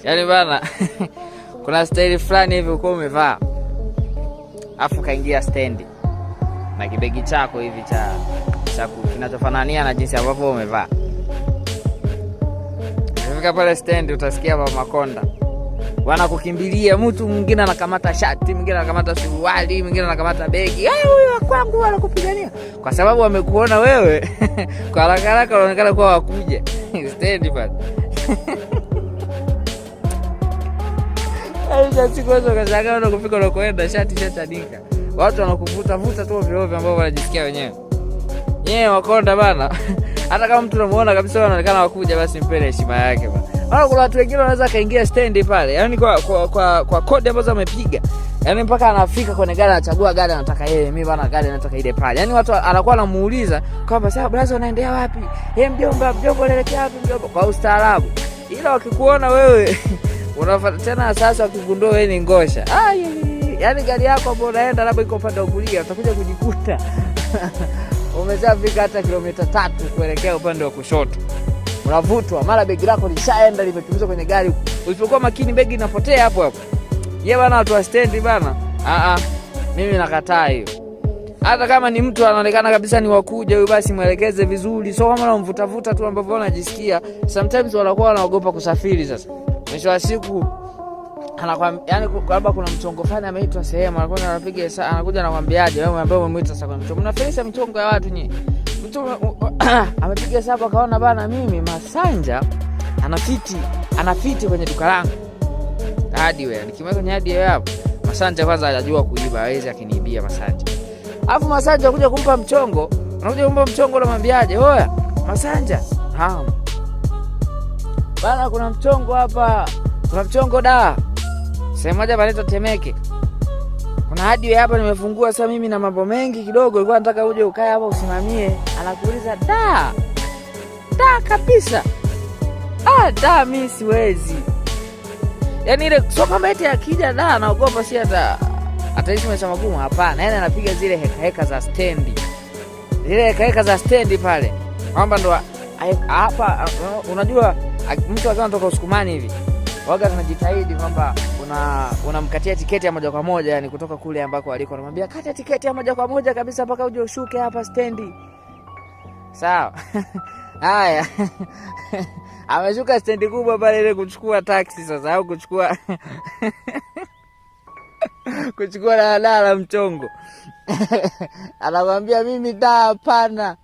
Yaani bana, kuna staili fulani hivi uko umevaa afu kaingia stendi na kibegi chako hivi cha kinachofanania na jinsi ambavyo umevaa. Ukifika pale stendi utasikia mama Makonda wanakukimbilia, mtu mwingine anakamata shati, mwingine anakamata suruali, mwingine anakamata begi. Huyu wa kwangu anakupigania kwa sababu wamekuona wewe kwa haraka haraka unaonekana kuwa wakuja stendi pale. Siku hizo ukashangaa unakufika unakoenda shati shachanika, watu wanakuvuta vuta tu ovyo ovyo ambao wanajisikia wenyewe. Nyewe Wakonda bana, hata kama mtu unamuona kabisa anaonekana wakuja, basi mpele heshima yake bana. Maana kuna watu wengine wanaweza kaingia stendi pale, yaani kwa kodi ambazo amepiga, yaani mpaka anafika kwenye gari anachagua gari anataka yeye, mimi bana gari anataka ile pale. Yaani watu anakuwa anamuuliza kwamba sasa brother unaendea wapi? Yeye mjomba, mjomba unaelekea wapi mjomba? Kwa ustaarabu. Ila wakikuona wewe unafuata tena sasa, wakigundua wewe ni ngosha. Ai, yaani gari yako ambayo unaenda labda iko upande wa kulia, utakuja kujikuta umeshafika hata kilomita 3 kuelekea upande wa kushoto. Unavutwa, mara begi lako lishaenda limekimbizwa kwenye gari. Usipokuwa makini begi inapotea hapo hapo. Ye bana, watu wa stendi bana. Mimi nakataa hiyo. Hata kama ni mtu anaonekana kabisa ni wakuja huyu, basi mwelekeze vizuri. So kama unamvutavuta tu ambavyo unajisikia, sometimes wanakuwa wanaogopa kusafiri sasa. Mwisho wa siku anakwambia, yani labda kuna mchongo fulani ameitwa sehemu, anakuwa anapiga saa, anakuja anakwambiaje wewe ambaye umemuita sasa kwa mchongo. Mnafelisha michongo ya watu nyinyi. Mtu amepiga hesabu akaona bana, mimi Masanja anafiti kwenye duka langu. Hardware, nikimweka kwenye hardware hapo, Masanja kwanza hajajua kuiba, hawezi akiniibia Masanja. Alafu Masanja kuja kumpa mchongo, anakuja kumpa mchongo unamwambiaje? Oya, Masanja, naam. Bana kuna mchongo hapa. Kuna mchongo da. Sehemu moja panaitwa Temeke. Kuna hardware hapa nimefungua sasa mimi na mambo mengi kidogo, nilikuwa nataka uje ukae hapa usimamie. Anakuuliza da. Da kabisa. Da mimi siwezi. Yaani ile sio kama eti akija da anaogopa si hata ataishi maisha magumu, hapana. Yaani anapiga zile heka heka za stendi. Zile heka heka za stendi pale. Kwamba ndo hapa unajua mtu akiwa anatoka Usukumani hivi waga tunajitahidi kwamba unamkatia tiketi ya moja kwa moja, yani kutoka kule ambako aliko unamwambia kata tiketi ya moja kwa moja kabisa mpaka uje ushuke hapa stendi. Sawa. Haya. Ameshuka stendi kubwa pale ile kuchukua taxi sasa au kuchukua kuchukua daladala mchongo. Anakuambia mimi da hapana.